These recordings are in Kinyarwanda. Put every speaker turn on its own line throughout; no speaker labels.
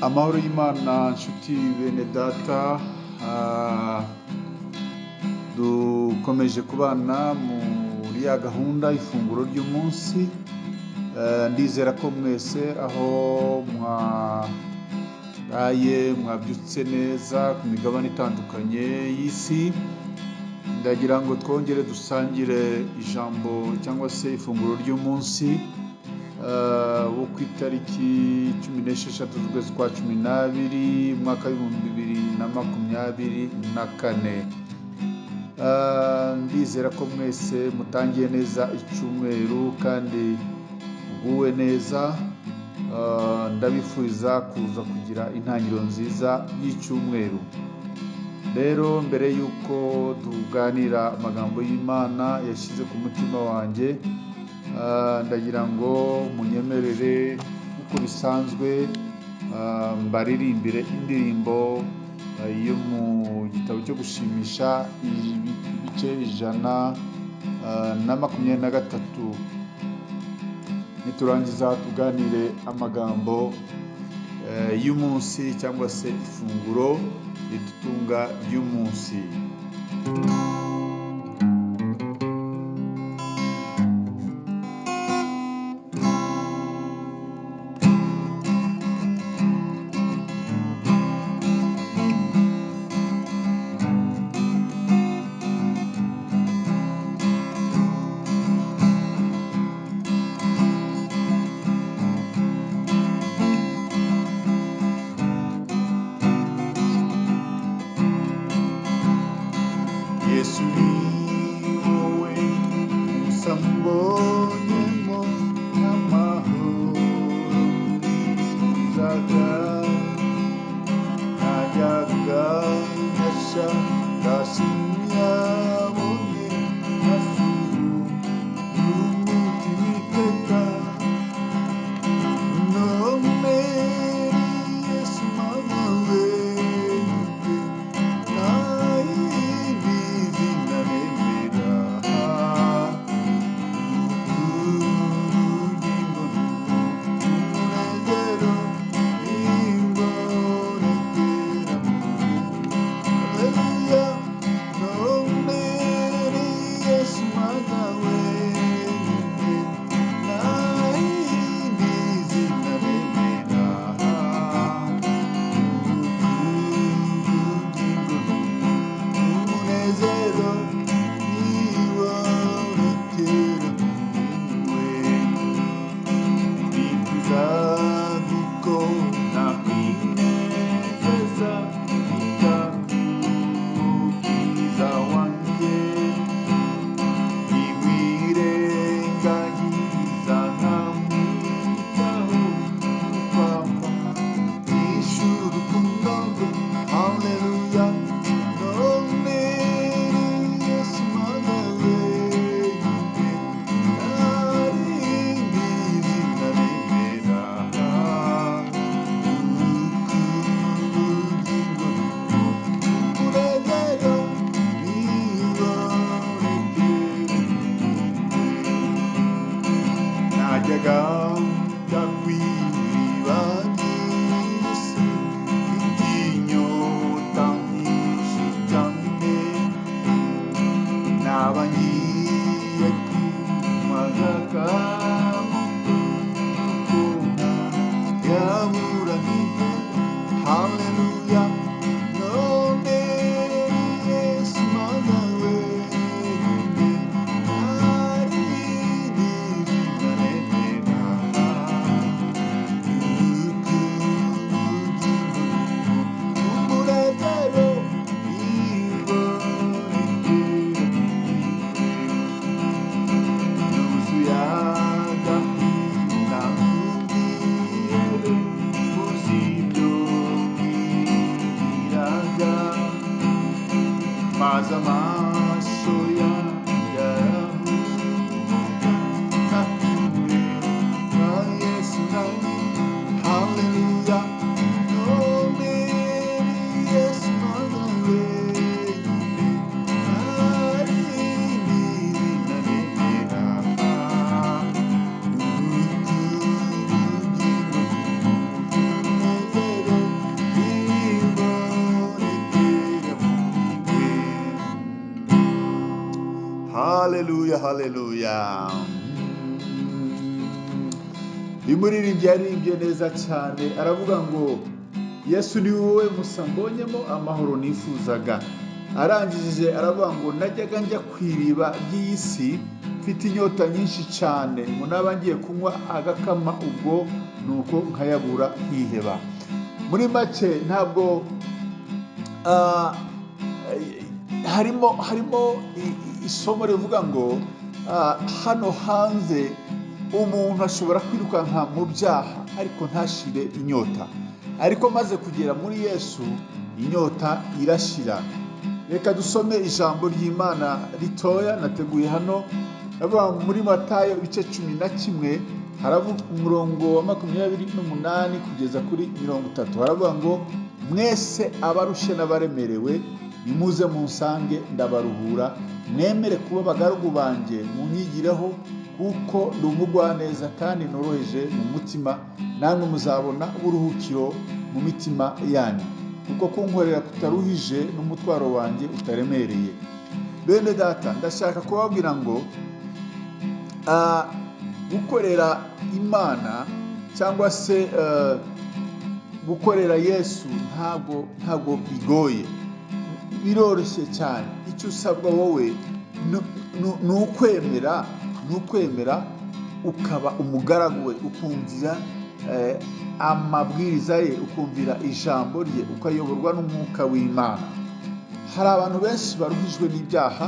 Amahoro y'Imana nshuti bene data, dukomeje kubana muri ya gahunda ifunguro ry'umunsi. Ndizera ko mwese aho mwaraye mwabyutse neza ku migabane itandukanye y'isi. Ndagira ngo twongere dusangire ijambo cyangwa se ifunguro ry'umunsi wo ku itariki 16 z'ukwezi kwa 12 umwaka w'2024. Ndizera ko mwese mutangiye neza icyumweru kandi muguwe neza. Ndabifuriza kuza kugira intangiriro nziza y'icyumweru. Rero mbere y'uko tuganira amagambo y'Imana yashyize ku mutima wanjye, ndagira ngo munyemerere uko bisanzwe mbaririmbire indirimbo yo mu gitabo cyo gushimisha ibice 123. Niturangiza tuganire amagambo y'umunsi cyangwa se ifunguro ridutunga ry'umunsi. Yesu ni wowe gusa mbonyemo amahoro nifuzaga, najyaga nyashaka sinyabone, nasura umutima iteka. None Yesu mana wenyine, nta yindi zina nemera. Ubugingo n'umunezero imbonekera muri Haleluya. None Yesu mana wenyine, nta yindi zina nemera. Ubugingo n'umunezero ibonekera muri we. Nifuza gukora kwinezeza umukiza wanjye, ntiwirengagiza nkamwitaho kwapfa nishyura urukundo rwe. Haleluya. None Yesu mana wenyine, nta rindi zina nemera. Ubugingo n'umunezero ibonekera muri we. Najyaga njya ku iriba ry'isi mfite inyota nyinshi cyane, naba ngiye kunywa agakamu yabura ntihe. Haleluya. None Yesu mana wenyine, nta rindi zina nemera. Ubugingo n'umunezero ibonekera muri we. Nuzuye agahinda n'ubwihebe, mbuze ibyo nibwiraga, maze amaso yanjye arahumuka, nakureba Yesu nawe. Haleluya. None Yesu mana wenyine, nta rindi zina nemera. Ubugingo n'umunezero Haleluya, haleluya. Uyu muririmbyi yaririmbye neza cyane, aravuga ngo Yesu ni wowe musa mbonyemo amahoro nifuzaga. Arangije aravuga ngo najyaga njya ku iriba ry'iyi si mfite inyota nyinshi cyane, ngo naba ngiye kunywa agakama ubwo nuko nkayabura nkiheba. Muri make ntabwo harimo isomo rivuga ngo hano hanze umuntu ashobora kwirukanka mu byaha ariko ntashire inyota, ariko maze kugera muri Yesu inyota irashira. Reka dusome ijambo ry'Imana ritoya nateguye hano. Aravuga muri Matayo ibice 11, haravuga umurongo wa 28 kugeza kuri 30, haravuga ngo mwese abarushye n'abaremerewe nimuze munsange ndabaruhura, mwemere kuba abagaragu banjye munyigireho, kuko ndi umugwaneza kandi noroheje mu mutima, namwe muzabona uburuhukiro mu mitima yanyu, kuko kunkorera kutaruhije n'umutwaro wanjye utaremereye. Bene data, ndashaka kubabwira ngo gukorera Imana cyangwa se gukorera Yesu ntabwo bigoye, biroroshye cyane. Icyo usabwa wowe ni ukwemera ukaba umugaragu we, ukumvira amabwiriza ye, ukumvira ijambo rye, ukayoborwa n'umwuka w'Imana. Hari abantu benshi baruhijwe n'ibyaha,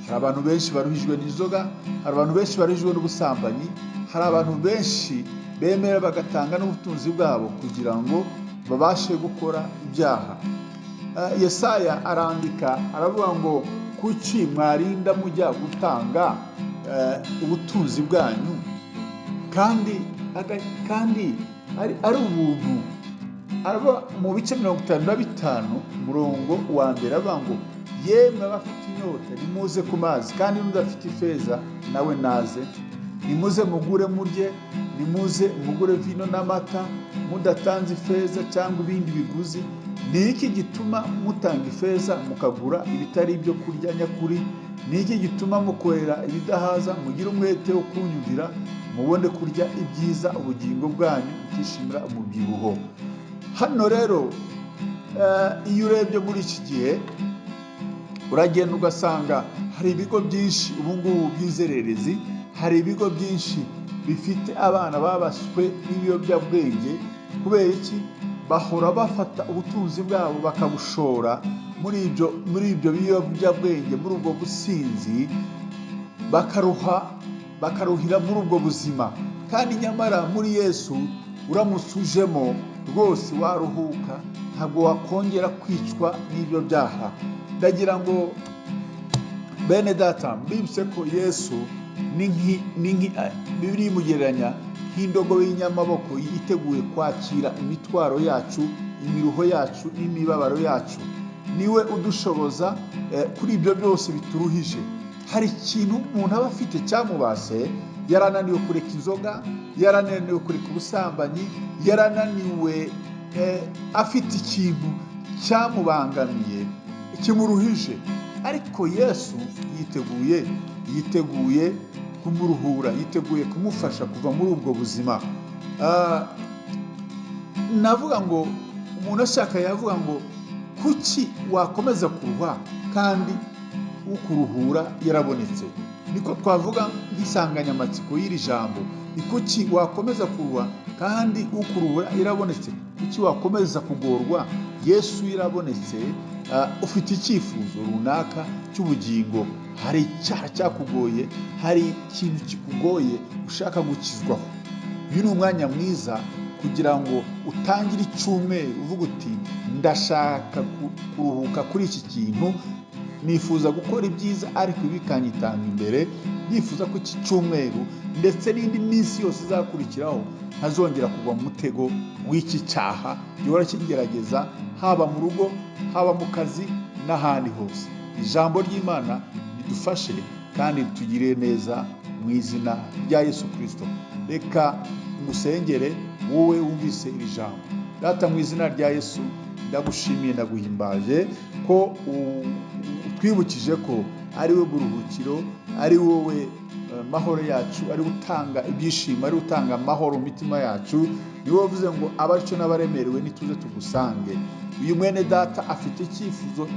hari abantu benshi baruhijwe n'inzoga, hari abantu benshi baruhijwe n'ubusambanyi, hari abantu benshi bemera bagatanga n'ubutunzi bwabo kugira ngo babashe gukora ibyaha. Yesaya arandika aravuga ngo kuki mwarinda mujya gutanga ubutunzi bwanyu kandi ari ubuntu. Aravuga mu bice 55 umurongo wa mbere avuga ngo yemwe abafite inyota nimuze ku mazi, kandi n'udafite ifeza nawe naze, nimuze mugure murye, nimuze mugure vino n'amata mudatanze ifeza cyangwa ibindi biguzi. Ni iki gituma mutanga ifeza mukagura ibitari ibyo kurya nyakuri? Ni iki gituma mukorera ibidahaza? Mugire umwete wo kunyumvira, mubone kurya ibyiza ubugingo bwanyu mukishimira umubyibuho. Hano rero iyo urebye muri iki gihe uragenda ugasanga hari ibigo byinshi ubu ngubu by'inzererezi, hari ibigo byinshi bifite abana babaswe n'ibiyobyabwenge. Kubera iki? Bahora bafata ubutunzi bwabo bakabushora muri ibyo biyobyabwenge, muri ubwo businzi, bakaruhira muri ubwo buzima. Kandi nyamara muri Yesu uramutse ujemo rwose waruhuka, ntabwo wakongera kwicwa n'ibyo byaha. Ndagira ngo bene data mbibutse ko Yesu Bibiliya imugereranya nk'indogobe y'inyamaboko yiteguye kwakira imitwaro yacu, imiruho yacu n'imibabaro yacu. Niwe udushoboza kuri ibyo byose bituruhije. Hari ikintu umuntu aba afite cyamubase, yarananiwe kureka inzoga, yarananiwe kureka ubusambanyi, yarananiwe afite ikintu cyamubangamiye kimuruhije, ariko Yesu yiteguye kumuruhura, yiteguye kumufasha kuva muri ubwo buzima. Navuga ngo umuntu ashaka yavuga ngo kuki wakomeza kuruha kandi ukuruhura yarabonetse? Niko twavuga nk'insanganyamatsiko y'iri jambo. Ni kuki wakomeza kuruha kandi ukuruhura yarabonetse? Kuki wakomeza kugorwa Yesu yarabonetse? Ufite icyifuzo runaka cy'ubugingo, hari icyaha cyakugoye, hari ikintu kikugoye ushaka gukizwaho. Uyu ni umwanya mwiza kugira ngo utangire icyumweru uvuga uti ndashaka kuruhuka kuri iki kintu, nifuza gukora ibyiza ariko ibi bikanyitanga imbere, nifuza ko iki cyumweru ndetse n'indi minsi yose izakurikiraho ntazongera kugwa mu mutego w'iki cyaha gihora kigerageza, haba mu rugo, haba mu kazi n'ahandi hose. Ijambo ry'Imana ridufashe kandi ritugirire neza mu izina rya Yesu Kristo. Reka ngusengere wowe wumvise iri jambo. Data, mu izina rya Yesu ndagushimiye, ndaguhimbaje ko utwibukije ko ari we buruhukiro, ari wowe mahoro yacu, ari utanga ibyishimo, ari utanga amahoro mu mitima yacu. Niwe wavuze ngo abarushye n'abaremerewe nituze tugusange. Uyu mwene data afite icyifuzo,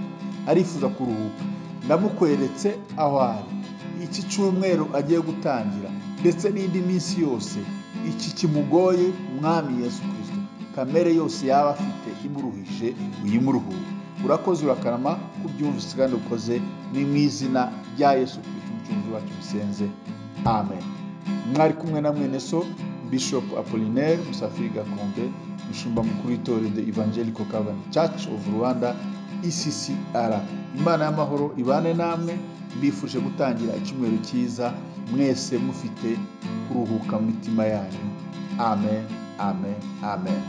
arifuza kuruhuka. Ndamukweretse aho ari. Iki cyumweru agiye gutangira ndetse n'indi minsi yose, iki kimugoye, Mwami Yesu Kirisito, kamere yose yaba afite imuruhije uyimuruhure. Urakoze, urakarama kubyumvise kandi ukoze. Ni mu izina rya Yesu Kirisito Umucunguzi wacu bisenze, amen. Mwari kumwe na mwene so Bishop Apollinaire Musafiri Gakombe, umushumba mukuru w'itorero The Evangelical Covenant Church of Rwanda, ECCR. Imana y'amahoro ibane namwe. Mbifuje gutangira icyumweru cyiza mwese mufite kuruhuka mu mitima yanyu. Amen, amen, amen.